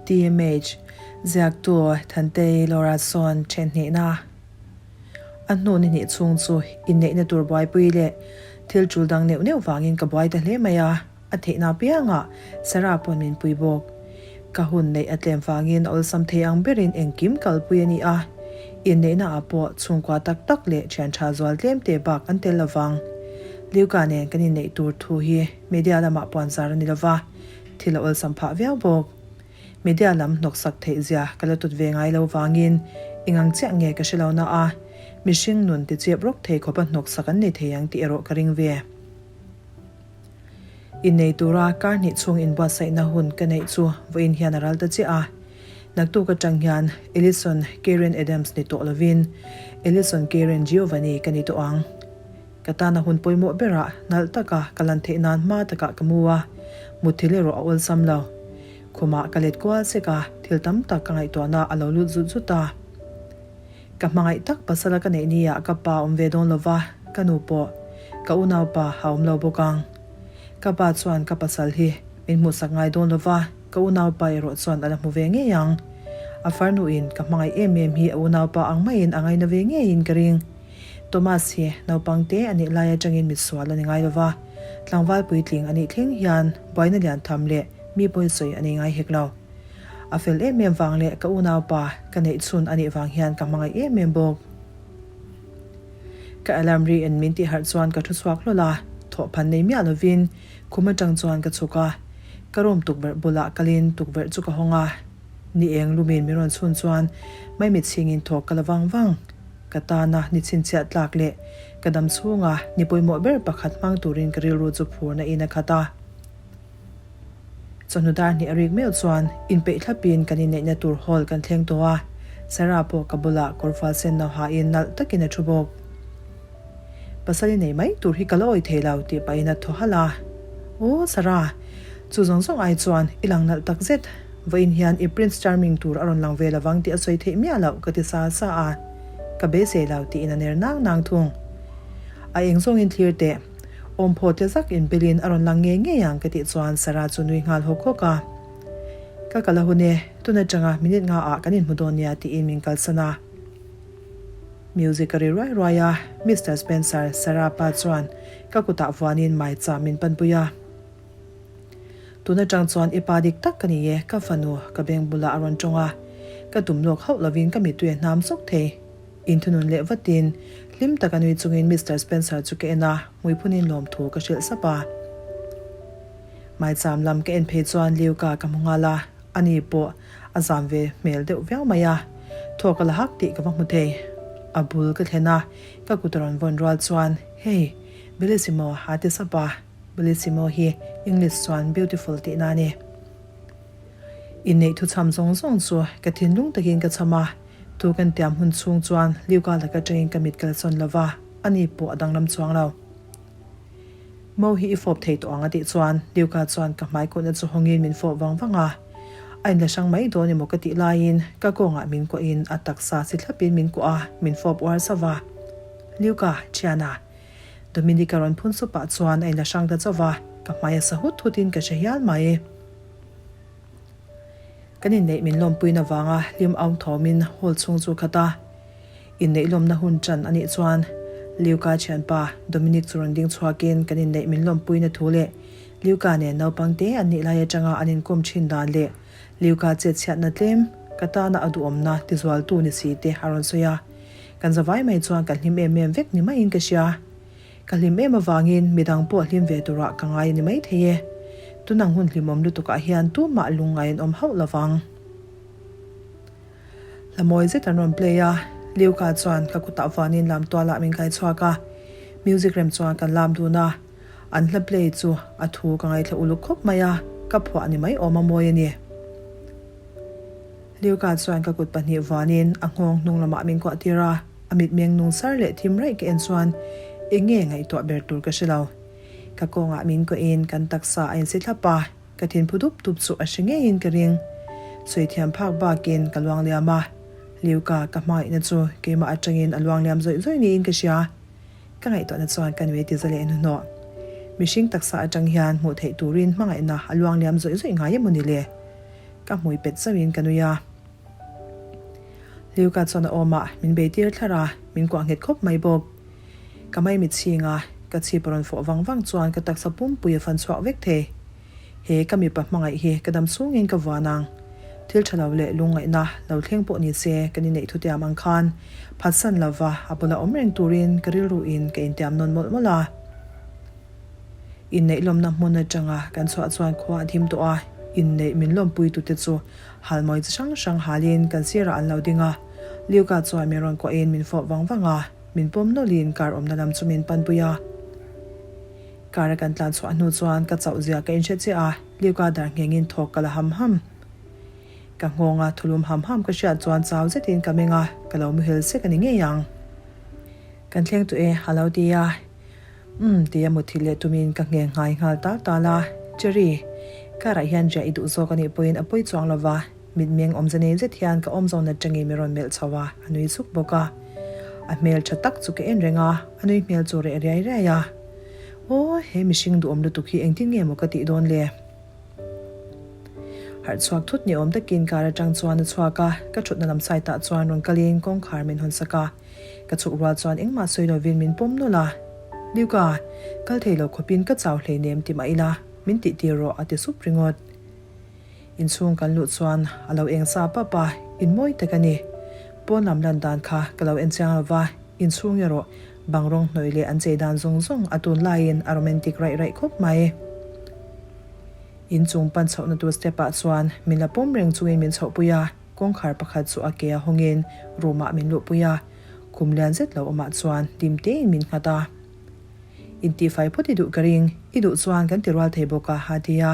TMH, Ziaktu Thantei Laura sawn then hnihna a hnu ni hnih chhung chu inneihna tur buaipui leh thil tul dang neuh neuh vangin ka buai ta hle mai a, a theihna apiangah Sarah pawn min pui bawk. Ka hun neih a tlem vangin a awlsam thei ang berin engkim kalpui a ni a, inneihna ah pawh chhungkua tak tak leh thian tha zual tlem te bak an tel lovang. Liuka nen kan inneih tur thu hi media lamah puanzar a ni lova, thil a awlsam phah viau bawk. Media lam hnawksak theih zia ka la tut ve ngai lo vangin engang chiah nge ka hre lo na a, mihring nun tichep rawk thei khawpa hnawksak an nei thei ang tih erawh ka ring ve. Innei tura kar hnih chhung inbuatsaihna hun ka neih chu vawiin hian a ral ta chiah a. Naktuk atang hian Ellison Karen Adams ni tawh lovin Ellison Karen Giovanni ka ni tawh ang. Ka tana hun pawimawh berah nalh taka ka lan theih nan hma takah ka mu a, mutthil erawh a awlsam lo. Khumah ka let kual sek a, thil tam tak ka ngaihtuahna a lo lut zut zut a. Ka hmangaih tak pasala ka neih ni ah ka pa awm ve dawn lova, ka nu pawh ka unaupa a awm lo bawk ang. Ka pa chuan ka pasal hi min hmuhsak ngai dawn lova, ka unaupa erawh chuan a la hmu ve ngei ang. A farnu in ka hmangaih em em hi a unaupa ang maiin a ngaina ve ngeiin ka ring. Thomas hi naupang te a nih lai atangin mitsual a ni ngai lova, tlangval puitling a nih thleng hian buaina lian tham leh mi pawisawi a nei ngai hek lo. A fel em em vang leh ka unaupa ka neih chhun a nih vang hian ka hmangaih em em bawk. Ka alarm ri in min tih harh chuan ka thu chhuak hlawl a, thawhphan nei miah lovin khum atang chuan ka chhuk a. Ka room tukverh bulah kalin tukverh chu ka hawng a, ni eng lumin min rawn chhun chuan maimit chhingin thawk ka la vang vang. Ka tana ni chhinchhiah tlak leh ka dam chhunga ni pawimawh ber pakhat hmang turin ka rilru chu phurna in a khat a. Chawhnu dar hnih a rik meuh chuan inpeih thlapin kan inneihna tur hall kan thleng tawh a, Sarah pawh ka bulah kawrfual sen no hain nalh takin a thu bawk. Pasal i nei mai tur hi ka la awih thei lo tih pahin a thaw halh a. Aw Sarah, chu zawng zawng ai chuan i lang nalh tak zet, vawiin hian i Prince Charming tur a rawn lang ve lovang tih a sawi theih miah loh ka ti sa sa a, ka beisei lo tiin a ner nang nang thung. A eng zawngin thlir teh. Awmphaw tle zak in belin a rawn lang ngei ngei ang ka tih chuan Sarah chu nui nghal hawk hawk a. Ka kal a hun e, tun atanga minute nga ah kan inhmu dawn nia tiin min kalsan a. Music a ri ruai ruai a, Mister Spencer, Sarah pa chuan ka kutah vuanin maicha min panpui a. Tun atang chuan i pa dik tak ka ni e, ka fanu ka beng bulah a rawn tawng a. Ka tum lawk hauh lovin ka mittui a hnam sawk thei. Inthunun leh vatin, hlim taka nui chungin Mister Spencer chu ka en a, hmuiphunin lawmthu ka hrilh sap a. Maicham lam ka en phei chuan Liuka ka hmu nghal a, ani pawh a zam ve hmel deuh viau mai a. Thawk a la hak tih ka va hmu thei. A bul ka thlen a, ka kut a rawn vawn rual chuan, Hey, Bellissimo a ti sap a, Bellissimo hi English chuan beautiful tihna a ni. Inneih thuchham zawng zawng chu ka thinlung takin ka chham a, Tu kan tiam hun chhung chuan Liuka laka tangin ka mit ka la sawn lo va, ani pawh a danglam chuang lo. Mo hi i fawp thei tawh ang a tih chuan Liuka chuan ka hmai kawhna chu hawngin min fawp vang vang a. A inla hrang mai dawn emaw ka tih laiin ka kawngah min kuahin a taksa si thlapin min kuah a, min fawp uar zauh va. Liuka, thiana. Dominica rawn phun supah chuan a inla hrang ta chauh va, ka hmai a sa hut hutin ka hre hial mai. Kan inneih min lawmpuina vanga hlim aung thawmin hall chhung chu khat a. Inneih lawmna hun ṭan a nih chuan Liuka thianpa Dominic chu rawn ding chhuakin kan inneih min lawmpuina thu leh Liuka nen naupang te an nih lai aṭanga an inkawm ṭhin dan leh Liuka chetchhiatna tlem ka tana a duhawmna tizualtu ni si te a rawn sawi a. Kan zavai mai chuan kan hlim em em vek ni maiin ka hria. Ka hlim em avangin midang pawh hlim ve turah ka ngai a ni maithei e. Tunang hun hlimawm lutukah hian tumah lungngai an awm hauh lovang. Hla mawi zet an rawn play a, Liuka chuan ka kutah vanin lam tualah min kai chhuak a, music rem chuan kan lam dun a, an hla play chu a thu ka ngaithla uluk khawp mai a, ka phuah ni mai awm a mawi a ni. Liuka chuan ka kut pahnih vanin a nghawng hnung lamah min kuah tir a, a mitmeng nung sar leh thim raih ka en chuan eng nge ngaihtuah ber tur ka hre lo. Ka kawngah min kuahin kan taksa a insi thlap a, ka thinphu dup dup chu a hre ngeiin ka ring. Sawi thiam phak bakin ka luang liam a, Liuka ka hmangaihna chu keimah atangin a luang liam zawih zawih niin ka hria. Ka ngaihtuahna chuan ka nui ti za leh hnuhnawh. Mihring taksa atang hian hmuh theih turin hmangaihna a luang liam zawih zawih ngai emaw ni le? Ka hmui pet zauhin ka nui a. Liuka chuan a awmah min bei tir thlar a, min kuah nghet khawp mai bawk. Ka maimit chhing a, ka chhip a rawn fawh vang vang chuan ka taksa pumpui a fan chhuak vek thei. He ka mipa hmangaih hi ka dam chhungin ka vuan ang. Thil tha lo leh lungngaihna lo thleng pawh ni se kan inneih thutiam ang khan phatsan lova a bula awm reng turin ka rilruin ka intiam nawn mawlh mawlh a. Inneih lawmna hmun atanga kan chhuah chuan khua a thim tawh a, inneih min lawmpuitute chu halmawi chi hrang hrang halin kan sirah an lo ding a. Liuka chuan min rawn kuahin min fawp vang vang a, min pawm nawlhin kar awmna lam chu min panpui a. Kar a kan tlan chhuah hnu chuan ka chauh zia ka inhre chiah a, Liuka dar nghengin thawk ka la ham ham. Ka nghawnga thulum ham ham ka hriat chuan chau zetin ka meng a, ka lo muhil sek a ni ngei ang. Kan thleng tawh e, a lo ti a. Umm, tia muthilh leh tumin ka ngheng nghai nghal tal tal a. Cherry, car ah hian riah i duh zawk a nih pawhin a pawi chuang lo va. Mitmeng awmze nei zet hian ka awm zawn atangin min rawn melh chho a, a nui suk bawk a. A hmel tha tak chu ka en reng a, a nui hmel chu reh riai riai a. Aw, he mihring duhawm lutuk hi engtin nge maw ka tih dawn le? Harh chhuak thut ni awm takin car atang chuan a chhuak a, ka thutna lam side ah chuan rawn kalin kawngkhar min hawn sak a. Ka chhuk rual chuan engmah sawi lovin min pawm nawlh a. Liuka, kal thei lo khawpin ka chau hleinem ti mah ila, min tih tir rawh a ti sup ringawt. Inchhung kan luh chuan a lo eng sa pap a, in mawi tak a ni. Pawn lam lan dan kha ka lo en chiang lo va, inchhung erawh bang rawng hnawih leh an chei dan zawng zawng a tun laiin a romantic raih raih khawp mai. Inchung pan chhohna tur step ah chuan min la pawm reng chungin min chhohpui a, kawngkhar pakhat chu a ke a hawngin room ah min luhpui a, khum lian zet lo awmah chuan dim tein min nghat a. Intihfai phawt i duh ka ring, i duh chuan kan ti rual thei bawk a, a ti a.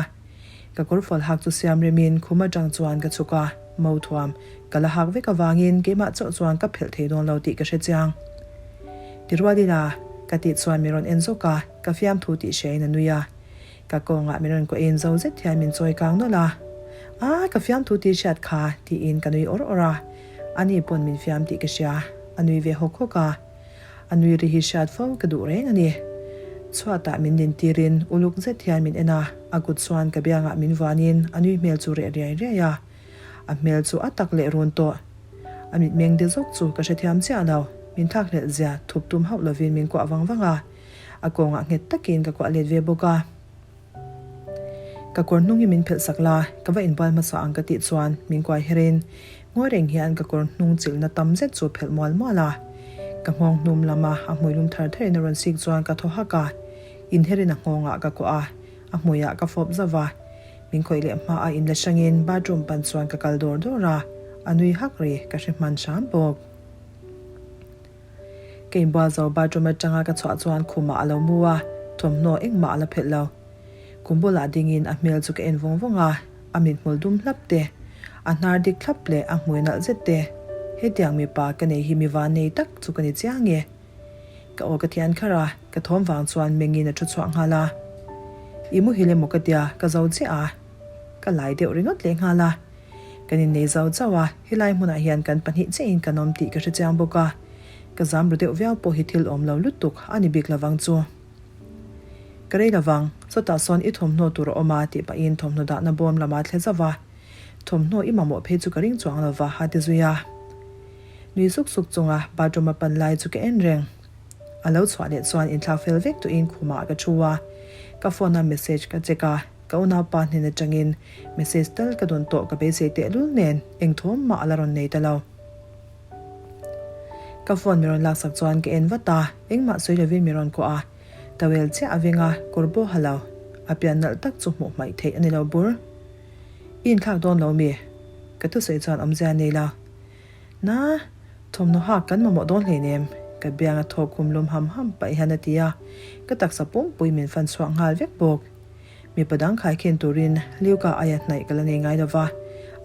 Ka kawrfual hak chu siam remin khum atang chuan ka chhuk a, mo thuam ka la hak vek avangin keimah chauh chuan ka phelh thei dawn lo tih ka hre chiang. Ti rual ila, ka tih chuan min rawn en zawk a, ka fiamthu tih hriain a nui a. Ka kawngah min rawn kuahin zo zet hian min chawi kang nawlh a, A, ka fiamthu tih hriat kha, tiin ka nui awr awr a. Ani pawn min fiam tih ka hria, a nui ve hawk hawk a. A nui ri hi hriat fo ka duh reng a ni. Chhuatah min din tirin uluk zet hian min en a, a kut chuan ka biangah min vuanin a nui hmel chu reh riai riai a. A hmel chu a tak leh run tawh. A mitmeng de zawk chu ka hrethiam chiah lo. Min thlakhlelh zia thup tum hauh lovin min kuah vang vang a, a kawngah nghet takin ka kuah let ve bawk a. Ka kawr hnung hi min phelh sak la, ka va inbual hmasa ang ka tih chuan min kuai her in ngawi reng hian ka kawr hnung chilhna tam zet chu phelh mual mual a. Ka nghawng hnum lama a hmui lum thar thar in a rawn sik chuan ka thaw hak a, inher in a nghawng ah ka kuah a, a hmui ah ka fawp zauh a. Min khawih leh hma a inla hrang in bathroom pan chuan ka kal dawr dawr a, a nui hak ri ka hre hman hram bawk. Ka inbual zo bathroom atanga ka chhuah chuan khumah a lo mu a, thawmhnaw engmah a la phelh lo. Kum bulah dingin a hmel chu ka en vawng vawng a, a mithmul dum hlap te, a hnar dik thlap leh a hmui nalh zet te, hetiang mipa ka nei hi mi van nei tak chu ka ni chiang e. Ka aw ka thian kharh a, ka thawm vang chuan mengin a thu chhuah nghal a. I muhil emaw ka tia, ka zo chiah a. Ka lai deuh ringawt leh nghal a. Kan innei zau chauh a, helai hmunah hian kan pahnih chiahin kan awm tih ka hre chiang bawk a, ka zam ru deuh viau pawh hi thil awm lo lutuk a ni bik lovang chu. Ka rei lovang, sawtah sawn i thawmhnaw tur a awm a tih pahin thawmhnaw dahna bawm lamah thle zauh a, thawmhnaw i mamawh phei chu ka ring chuang lova a ti zui a. Nui suk suk chunga bathroom a pan lai chu ka en reng. A lo chhuah leh chuan inthlak fel vek tuhin khumah ka thu a, ka phone a message ka check a, Ka unaupa hnen atangin message tal ka dawn tawh ka beisei tehlul nen eng thawm mah a la rawn nei ta lo. Ka phone mi rawn laksak chuan ka en vat a, engmah sawi lovin mi rawn kuah a, towel chiah a veng a, kawr pawh ha lo. A pian nalh tak chu hmuh hmaih theih a ni lo bur. I inthlak dawn lo mi? Ka thusawi chuan awmzia a nei lo. Na, thawmhnaw hak kan mamawh dawn hleinem, ka bianga thawk khum lum ham ham paih hian a ti a, ka taksa pumpui min fan chhuak nghal vek bawk. Mipa dang khaikhin turin Liuka aia hnaih ka la nei ngai lova,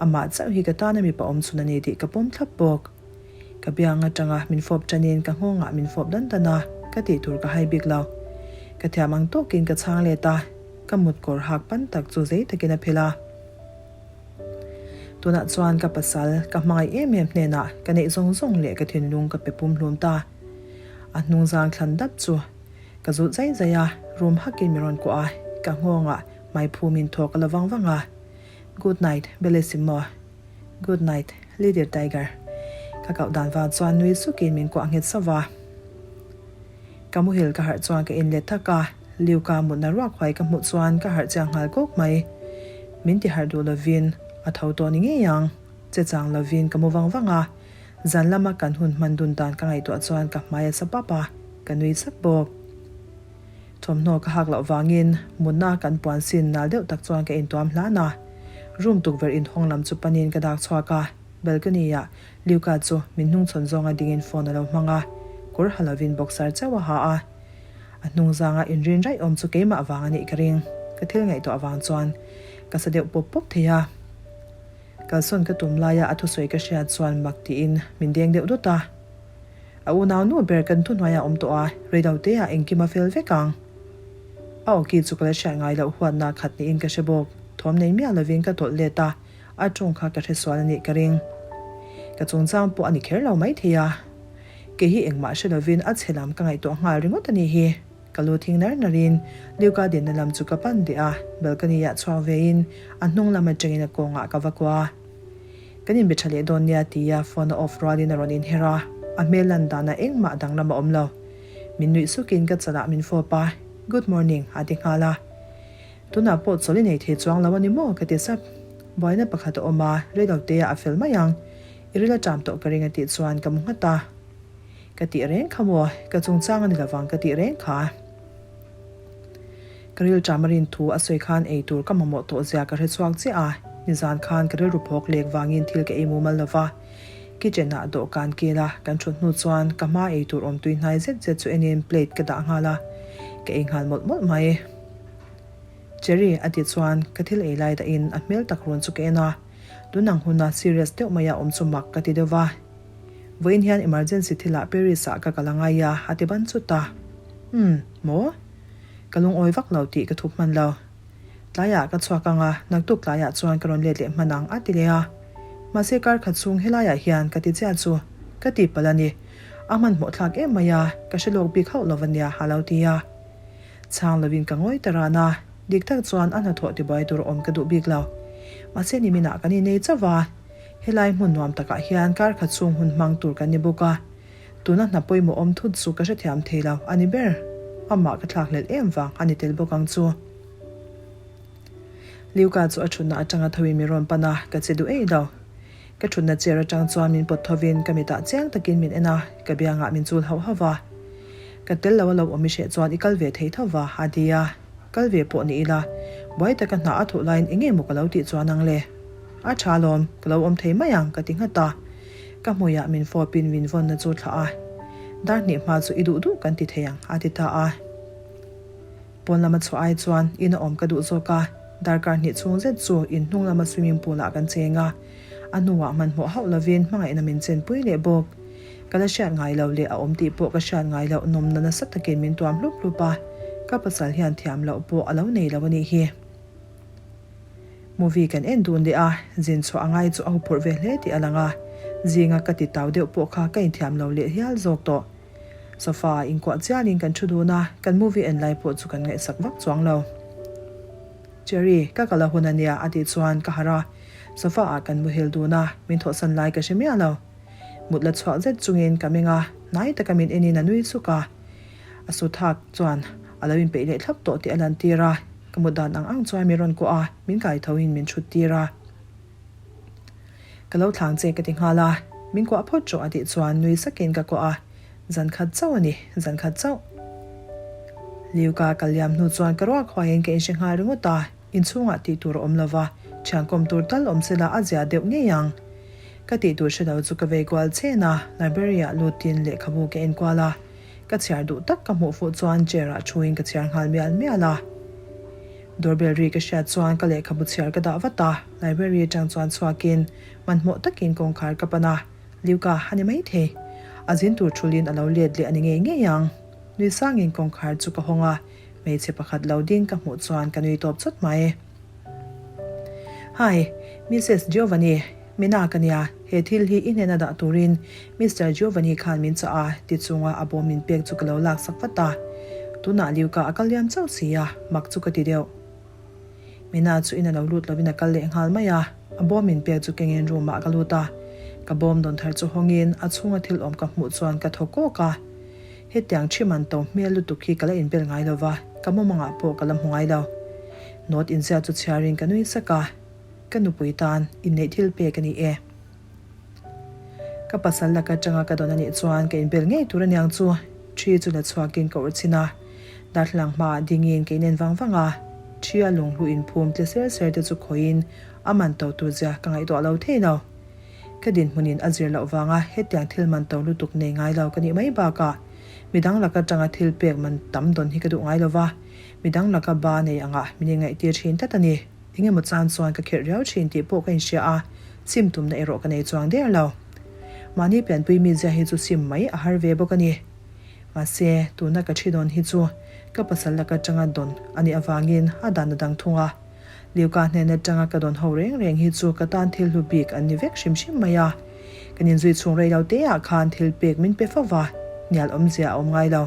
amah chauh hi ka tana mipa awm chhun a ni tih ka pawm thlap bawk. Ka biang atanga min fawp tanin ka nghawngah min fawp dan dan a, ka tih tur ka hai bik lo. Ka thiam ang tawkin ka chhang let a, ka mut kawr hak pan tak chu zei takin a phelh a. Tunah chuan ka pasal ka hmangaih em em hnenah ka neih zawng zawng leh ka thinlung ka pe pumhlum ta. A hnungzang thlan dap chu Ka zut zai zai a, room hakin min rawn kuah a, ka nghawngah hmai phumin thaw ka la vang vang a. Good night, Bellissimo. Good night, Little Tiger. Ka koh dan vang chuan nui sukin min kuah nghet sauh va. Ka muhil ka harh chuan ka inlet thak a, Liuka mutna ruak huai ka hmuh chuan ka harh chiang nghal kawk mai. Min ti harh duh lovin a tho tawh ni ngei ang. Che chang lovin ka mu vang vang a, zan lama kan hun hman dun dan ka ngaihtuah chuan ka hmai a sa pap a, ka nui sak bawk. Thawmhnaw ka hak loh vangin mutna kan puan sin nal deuh tak chuan ka intuam hlan a, room tukverh inhawng lam chu panin ka dak chhuak a, balcony ah Luca chu min hnungchhawn zawnga dingin phone a lo hmang a, kawr ha lovin boxer chauh a ha a. A hnung zanga inrin raih awm chu keimah vang a nih ka ring, ka thil ngaihtuah vang chuan ka sa deuh pawp pawp thei a. Kalsawn ka tum laia a thusawi ka hriat chuan mak tiin min deng deuh dawt a. A unau nu ber kan thuhnuaiah a awm tawh a, reilo teah engkim a fel vek ang. A awki chu ka la hriat ngai loh huatna khat niin ka hre bawk. Thawm nei miah lovin ka tawlh let a, a tawng kha ka hre sual a nih ka ring. Ka chungchang pawh a ni kher lo maithei a. Kei hi engmah hre lovin a chhe lam ka ngaihtuah nghal ringawt a nih hi. Ka lu thing nar narin Luca dinna lam chu ka pan leh a, balcony ah chhuak vein a hnung lam atangin a kawngah ka va kuah a. Kan inbe tha leh dawn nia tia phone a off rualin a rawn inher a, a hmel lan danah engmah danglam a awm lo. Min nuih sukin ka chalah min fawp a, Good morning a ti nghal a. Tunah pawh chawl i nei thei chuang lo a ni maw? ka ti sap. Buaina pakhat a awm a, reilote ah a fel mai ang. I ril a ṭam tawh ka ring a tih chuan ka mu nghat a. Ka tih reng kha maw? Ka chungchang a ni lovang ka tih reng kha. Ka rilṭam a rin thu a sawi khan ei tur ka mamawh tawh zia ka hre chhuak chiah a, nizan khan ka rilru phawk lek vangin thil ka ei mumal lova. Kitchen ah dawhkan kil a kan thut hnu chuan ka hma ei tur awm tui hnai zet zet chu enin plate ka dah nghal a, ka ei nghal mawlh mawlh mai. Cherry a ti chuan ka thil ei lai dahin a hmel tak rawn chu ka en a, tunang huna serious deuh maia awm chu mak ka ti deuh va. Vawiin hian emergency thilah Paris ah ka kal a ngai a, a ti ban chut a. Umm, maw? Ka lungawi vak lo tih ka thup hman lo. Tlaiah ka chhuak ang a, naktuk tlaiah chuan ka rawn let leh hman ang, a ti leh a. Mahse kar khat chhung helaiah hian ka ti chiah chu ka ti palh a ni. A hmanhmawh thlak em mai a, ka hre lawk bik hauh lo a nia, a lo ti a. Chhang lovin ka ngawi ta ran a, dik tak chuan a hnathawh tibuai tur awm ka duh bik lo. Mahse niminah kan innei chauh a. Helai hmun nuam takah hian kar khat chhung hun hmang tur kan ni bawk a, tuna hna pawimawh awm thut chu ka hrethiam thei lo a ni ber. Amah ka thlakhlelh em vang a ni tel bawk ang chu. Liuka chu a thutna atanga thoin min rawn pan a, ka che duh eih lo. Ka thutna chair atang chuan min pawt thovin ka mitah chiang takin min en a, ka biangah min chul hauh hauh a. Ka tel lo a lo awm i hreh chuan i kal ve thei tho va, a ti a. Kal ve pawh ni ila, buai taka hna a thuh laiin eng nge maw ka lo tih chuan ang le? A tha lawm, ka lo awm thei mai ang ka ti nghat a. Ka hmuiah min fawpin min vawnna chu thlah a. Dar hnih hma chu i duh duh kan ti thei ang a ti ta a. Pawn lama chhuah ai chuan in a awm ka duh zawk a, darkar hnih chhung zet chu in hnung lama swimming pool ah kan cheng a. A hnuah hmanhmawh hauh lovin hmangaihna min chenpui leh bawk. Ka la hriat ngai lo leh a awm tih pawh ka hriat ngai loh nawmna nasa takin min tuam hlup hlup a, ka pasal hian thiam loh pawh a lo nei lo a nih hi. Movie kan en dun leh a, zin chhuah a ngai chu a huphurh ve hle tih a lang a, zinga ka ti tau deuh pawh kha ka inthiam lo leh hial zawk tawh. Sofa ah inkuah chialin kan thu dun a, kan movie en lai pawh chu kan ngaihsak vak chuang lo. Cherry, ka kal a hun a nia a tih chuan ka harh a, sofa ah kan muhil dun a, min thawhsan lai ka hre miah lo. Mut la chhuak zet chungin ka meng a, hnai taka min enin a nui suk a. A su thak chuan a lo inpeih leh thlap tawh tih a lantir a, ka mut dan ang ang chuan min rawn kuah a, min kai thoin min thut tir a. Ka lo thlang che ka ti nghal a, min kuah phawt rawh a tih chuan nui sakin ka kuah a, zan khat chauh a ni, zan khat chauh. Liuka kal liam hnu chuan ka ruak huaiin ka inhre nghal ringawt a. Inchhungah tih tur a awm lo va, thiankawm tur tal awm sela a zia deuh ngei ang. Ka tih tur hre lo chu ka vei kual chen a, library-ah lutin lehkhabu ka en kual a. Ka chhiar duh tak ka hmuh fuh chuan chair-ah thuin ka chhiar nghal mial mial a. Doorbell ri ka hriat chuan ka lehkhabu chhiar ka dah vat a, library atang chuan chhuakin hmanhmawh takin kawngkhar ka pan a, Liuka a ni maithei. A zin tur thulin a lo let leh a ni ngei ngei ang. Nui sangin kawngkhar chu ka hawng a, Hmeichhe pakhat lo ding ka hmuh chuan ka nui tawp chawt mai. Hi, Missus Giovanni, Mina ka nia, he thil hi i hnena dah turin Mister Giovanni khan min chah a, ti chunga a bawm min pek chu ka lo laksak vat a. Tunah Liuka a kal liam chauh si a, mak chu ka ti deuh. Mina chu ina lo lut lovin a kal leh nghal mai a, a bawm min pek chu kengin room ah ka lut a. Ka bawm dawn thar chu hawngin a chhunga thil awm ka hmuh chuan ka thaw kawk a. Hetiang thi man to hmel lutuk hi ka la inbel ngai lo va, ka mumangah pawh ka la hmu ngai lo. Note inziak chu chhiarin ka nui sak a, ka nupui tan inneih thil pek a ni e. Ka pasal laka atanga ka dawn a nih chuan ka inbel ngei tur aniang chu. Thi chu la chhuakin ka urh chhin a, darthlalang hmaah dingin ka inen vang vang a. Thi a lunghlu inphum tle ser ser te chu khawihin a man to tur zia ka ngaihtuah lo thei lo. Ka dinhmunin a zir loh vanga hetiang thil man to lutuk nei ngai lo ka nih mai bakah midang laka atanga thil pek man tam dawn hi ka duh ngai lo va, midang laka ba nei angah min inngaihtir thin tlat a ni. Engemaw chan chuan ka khirh riau thin tih pawh ka inhria a, sim tumna erawh ka nei chuang der lo. Mahni pianpui mizia hi chu sim mai a har ve bawk a ni. Mahse, tuna ka thi dawn hi chu ka pasal laka atanga dawn a nih avangin a dan a dang thung a. Liuka hnen atanga ka dawn ho reng reng hi chu ka tan thil hlu bik an ni vek hrim hrim mai a. Kan inzui chhung rei lo te ah khan thil pek min pe fo va, hnial awmzia a awm ngai lo.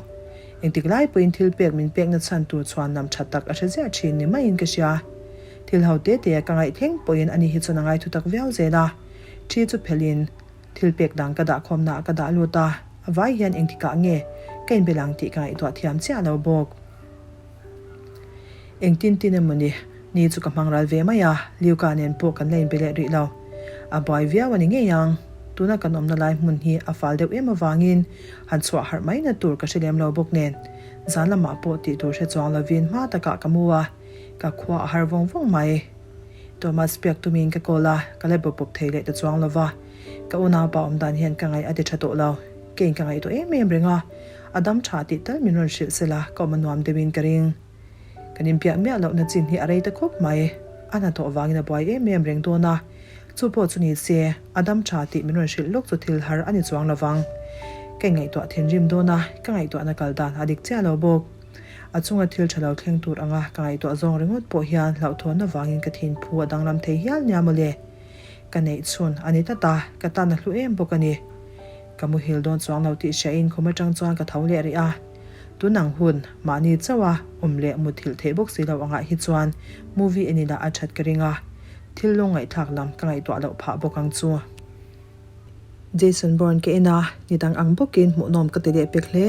Engtik lai pawhin thil pek min pekna chhan tur chhuan lam tha tak a hre ziah thin ni maiin ka hria. Thil ho te te a ka ngaih thleng pawhin ani hi chuan a ngai thutak viau zel a. Thi chu phelhin thil pek dang ka dah khawmna ah ka dah lut a, a vai hian engtikah nge ka inbel ang tih ka ngaihtuah thiam chiah lo bawk. Engtin tin emaw ni, ni chu ka hmang ral ve mai a, Liuka nen pawh kan la inbe leh rih lo. A buai viau a ni ngei ang. Tuna kan awmna lai hmun hi a fal deuh em avangin han chhuah harh mai na tur ka hre lem lo bawk nen, zan lamah pawh tih tur hre chuang lovin hma takah ka mu a, ka khua a har vawng vawng mai. Thomas biak tumin ka call a, ka la bawp bawp thei leh ta chuang lova. Ka unaupa awm dan hian ka ngaih a ti tha tawh lo. Keiin ka ngaihtuah em em reng a, a dam tha tih tal min rawn hrilh sela ka awm a nuam deuhin ka ring. Kan inpiah miah lohna chin hi a rei ta khawp mai. A hnathawh vangin a buai em em reng dawn a, chu pawh chu ni se, a dam tha tih min rawn hrilh lawk chu thil har a ni chuang lo vang. Ka inngaihtuah thinrim dawn a, ka ngaihtuahna kal dan a dik chiah lo bawk. A chunga thil tha lo thleng tur anga ka ngaihtuah zawng ringawt pawh hian hlauhthawnna vangin ka thinphu a danglam thei hial nia mawle. Ka neih chhun a ni tlat a, ka tan a hlu em bawk a ni. Ka muhil dawn chuang lo tih hriain khum atang chuan ka tho leh rih a. Tun ang hun, mahni chauha awm leh muthilh theih bawk si lo angah hi chuan movie en ila a that ka ring a, thil lawng ngaihthlak lam ka ngaihtuah loh phah bawk ang chu. Jason Bourne ka en a, ni dang ang bawkin hmuhnawm ka ti leh pek hle.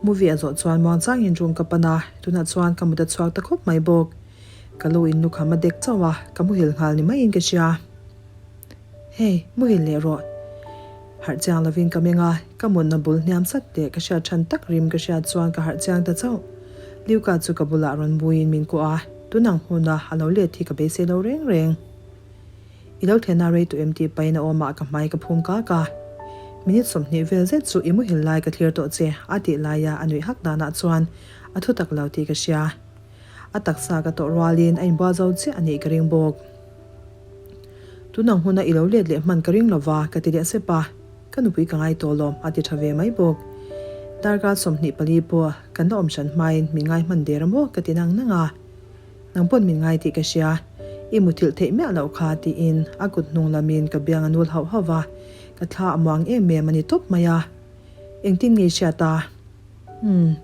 Movie a zawh chuan muangchangin room ka pan a, tunah chuan ka mut a chhuak ta khawp mai bawk. Ka lu in lukham a dek chauh a, ka muhil nghal ni maiin ka hria. Hey, muhil leh rawh. Harh chiang lovin ka meng a, ka mutna bul hniam sat leh ka hriat than tak rim ka hriat chuan ka harh chiang ta chauh. Liuka chu ka bulah rawn buiin min kuah a, tunang huna a lo let hi ka beisei lo reng reng. I lo thlenna rei tawh em tih pahin a awmah ka hmai ka phum kak a. Minute 20 vel zet chu i muhil lai ka thlir tawh che, a tih laia a nuih hak danah chuan a thutak lo tih ka hria. A taksa ka tawh rualin a inbual zo chiah a nih ka ring bawk. Tunang huna i lo let leh hman ka ring lova ka ti leh sep a, ka nupui ka ngai tawh lawm a ti tha ve mai bawk. Darkar 24 pawh kan la awm hran hmain min ngai hman der a maw ka ti nang nang a. Nang pawn min ngai tih ka hria, i muthilh theih miah loh kha tiin a kut hnung lamin ka biang a nul hauh hauh va, ka thla a muang em em a ni tawp mai a. Engtin nge i hriat a? Umm,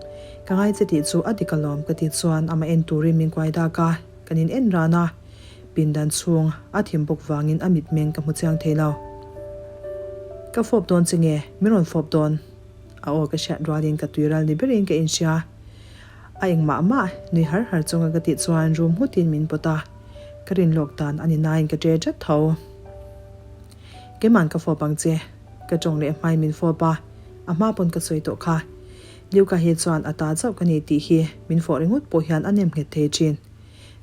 ka ngai che tih chu a dik alawm ka ti chuan amah en turin min kuai dak a, kan in en ran a. Pindan chhung a thim bawk vangin a mitmeng ka hmu chiang thei lo. Ka fawp dawn che nge? Min rawn fawp dawn? A aw ka hriat rualin ka tui ral ni berin ka inhria. A engmah mah nui har har chunga ka tih chuan rum nghutin min pawt a, ka rin lawk dan a ni nain ka ṭe ṭat tho. Keima'n ka fawp ang che. Ka ṭawng leh hmain min fawp a, a hma pawn ka sawi tawh kha. Liuka hi chuan a ta chauh ka ni tih hi min fawh ringawt pawh hian a nem nghet thei ṭhin.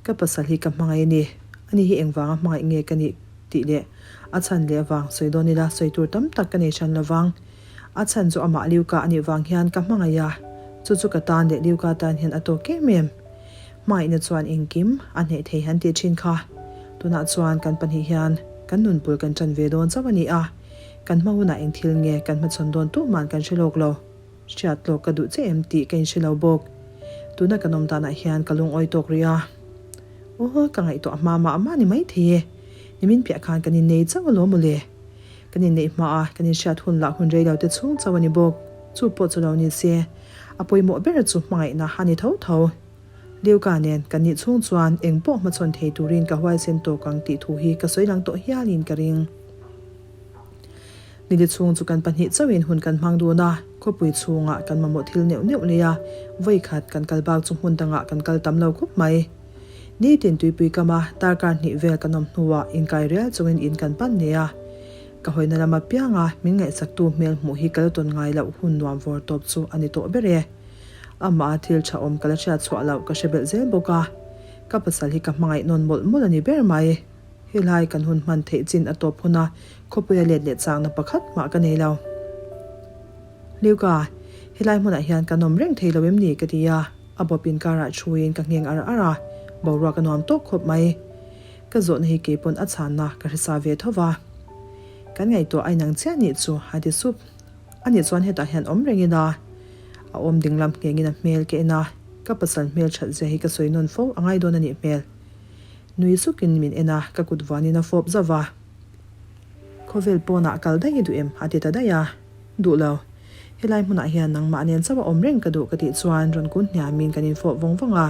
Ka pasal hi ka hmangaih a ni. Ani hi engvanga hmangaih nge ka nih tih leh a chhan leh avang sawi dawn ila sawi tur tam tak ka nei hran lovang. A chhan chu amah Liuka a nih vang hian ka hmangaih a, chu chu ka tan leh Liuka tan hian a tawk em em. Hmangaihna chuan engkim a hneh thei han tih thin kha. Tunah chuan kan pahnih hian kan nunpul kan ṭan ve dawn chauh a ni a, kan hma hunah eng thil nge kan hmachhawn dawn tuhman kan hre lawk lo. Hriat lawk ka duh che em tih ka inhre lo bawk. Tuna kan awm danah hian ka lungawi tawk rih a. Aw, ka ngaihtuah hma mah mah ni maithei e. Nimin piah khan kan innei chauh alawm mawle. Kan inneih hma a, kan inhriat hun lah hun rei lo te chhung chauh a ni bawk. Chu pawh chu lo ni se, a pawimawh ber chu hmangaihna a ni tho tho. Liuka nen kan nih chhung chuan eng pawh hmachhawn thei turin ka huaisen tawk ang tih thu hi ka sawi lang tawh hialin ka ring. Nili chhung chu kan pahnih chauhin hun kan hmang dun a, khawpui chhungah kan mamawh thil neuh neuh lei a, vawikhat kan kal bak chu hmun dangah kan kal tam lo khawp mai. Nitin tuipui kama darkar hnih vel kan awm hnuah inkai rial chungin in kan pan nei a. Ka hawina lam apianga min ngaihsaktu hmel hmuh hi ka la tawn ngai loh hun nuam vawr tawp chu a ni tawh ber e. Amah a thil tha awm ka la hriat chhuah loh ka hre belh zel bawk a, ka pasal hi ka hmangaih nawn mawlh mawlh a ni ber mai. Helai kan hun hman theih chin a tawp hun a, khawpuia let leh chakna pakhat mah ka nei lo. Liuka, helai hmunah hian kan awm reng thei lo em ni? ka ti a, a bawp inkarah thuin ka ngheng ar ar a, boruak a nuam tawk khawp mai. Ka zawhna hi keipawn a chhanna ka hresa ve tho va. Kan ngaihtuah a inang chiah nih chu a ti sup. Ani chuan hetah hian awm reng ila, a awm dinglam nghengin a hmel ka en a, ka pasal hmel that zia hi ka sawi nawn fo a ngai dawn a nih hmel. Nui sukin min en a, ka kut vuanin a fawp zauh va. Khawvel pawnah kal daih i duh em? a ti ta daih a. Duh lo. Helai hmunah hian nangmah nen chauh a awm reng ka duh ka tih chuan rawn kun hniamin kan infawp vawng vawng a.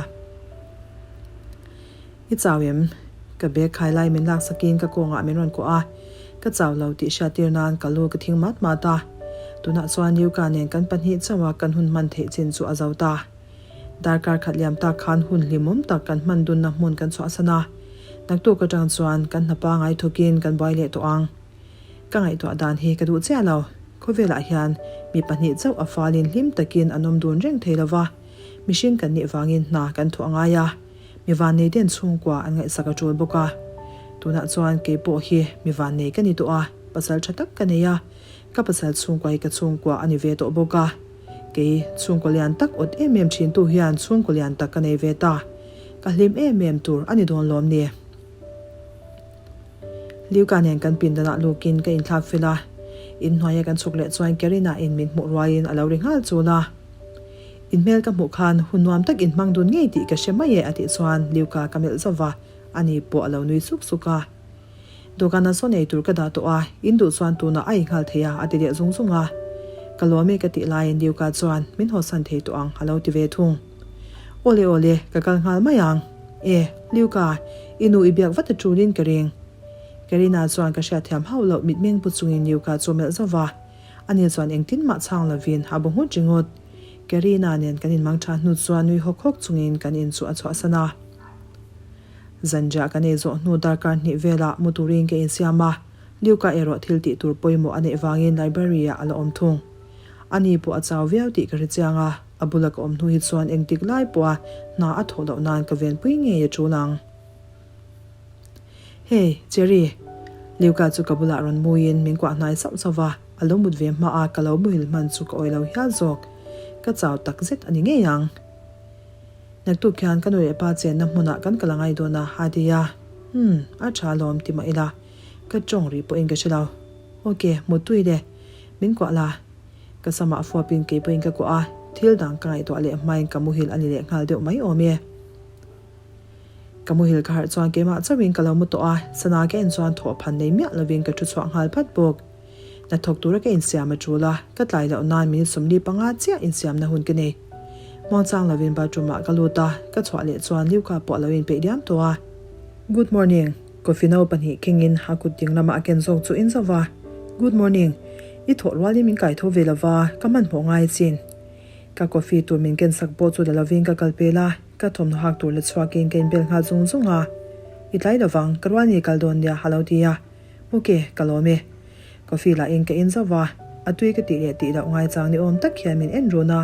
I chau em? Ka bag khai lai min laksakin ka kawngah min rawn kuah a, ka chau lo tih hriattir nan ka lu ka thing mat mat a. Tunah chuan Yuka nen kan pahnih chauha kan hun hman theih chin chu a zo ta. Darkar khat liam tak khan hun hlimawm tak kan hman dunna hmun kan chhuahsan a, naktuk atang chuan kan hna pangai thawkin kan buai leh tawh ang. Ka ngaihtuah dan hi ka duh chiah lo. Khawvelah hian mi pahnih chauh a falin hlim takin an awm dun reng thei lova, mihring kan nih vangin hna kan thawh a ngai a. Mi vannei ten chhungkua an ngaihsak a tul bawk a, tunah chuan kei pawh hi mi vannei ka ni tawh a, pasal tha tak ka nei a, ka pasal chhungkua hi ka chhungkua a ni ve tawh bawk a, kei chhungkaw lian tak awt em em thin tu hian chhungkaw lian tak ka nei ve ta, ka hlim em em tur a ni dawn lawm ni. Liuka nen kan pindanah lukin ka inthlak fel a, inhnuaia kan chhuk leh chuan Karina in min hmuh ruaiin a lo ri nghal chul a. In hmel ka hmuh khan hun nuam tak in hmang dun ngei tih ka hre mai e a tih chuan Liuka ka melh zauh va, ani pawh a lo nui suk suk a. Dawhkan a sawn ei tur ka dah tawh a, in duh chuan tunah a inghal thei a a ti leh zung zung a. Ka lawm e ka tih laiin Liuka chuan min hawsan thei tawh ang a lo ti ve thung. Awle awle, ka kal nghal mai ang. E, Liuka, i nu i biak vat a tulin ka ring. Karina chuan ka hriatthiam hauh loh mitmeng pu chungin Liuka chu a melh zauh va. Ani chuan engtin mah chhang lovin a bu nghut ringawt. Karina nen kan inmang tha hnu chuan nui hawk hawk chungin kan in chu a chhuahsan a. Zanriah kan ei zawh hnu darkar hnih velah mu turin ka insiam a, Luca erawh thil tih tur pawimawh a neih vangin library ah a la awm thung. Ani pawh a chau viau tih ka hre chiang a, a bula ka awm hnu hi chuan engtik lai pawha hna a thawh loh nan ka venpui ngei a tul ang. Hey, Cherry! Luca chu ka bulah rawn muiin min kuah hnai sauh sauh va, a lo mut ve hma a ka lo muhil hman chu ka awih lo hial zawk. Ka chau tak zet a ni ngei ang. Naktuk hian ka nu leh pa chenna hmunah kan kal a ngai dawn a, a ti a. Umm, a tha alawm ti mah ila, ka tawng rih pawhin ka hre lo. Ok, mutui le. Min kuah la. Ka samah fuapin kei pawhin ka kuah a, thil dang ka ngaihtuah leh hmain ka muhil a ni leh nghal deuh mai awm e. Ka muhil ka harh chuan keimah chauhin ka lo mu tawh a, sana ka en chuan thawh phan nei miah lovin ka thu chhuah nghal phat bawk. Hnathawk tura ka insiam a tul a, ka tlai loh nan minute 40 panga chiah insiamna hun ka nei. Muangchang lovin bathroom ah ka lut a, ka chhuah leh chuan Liuka pawh a lo inpeih diam tawh a. Good morning, coffee no pahnih kengin a kut ding lamah a ken zawk chu in zauh va. Good morning, i thawh rualin min kai tho ve lova, ka hmanhmawh ngai chin. Ka coffee tur min ken sak pawh chu la lovin ka kal pel a. Ka thawmhnaw hak tur la chhuakin ka inbel nghal zung zung a, I tlai lovang, ka rual ni kal dawn nia a lo ti a, Ok, ka lawm e. Coffee lah in ka in zauh va, a tui ka tih leh tih loh ngaichang ni awm tak hian min en run a.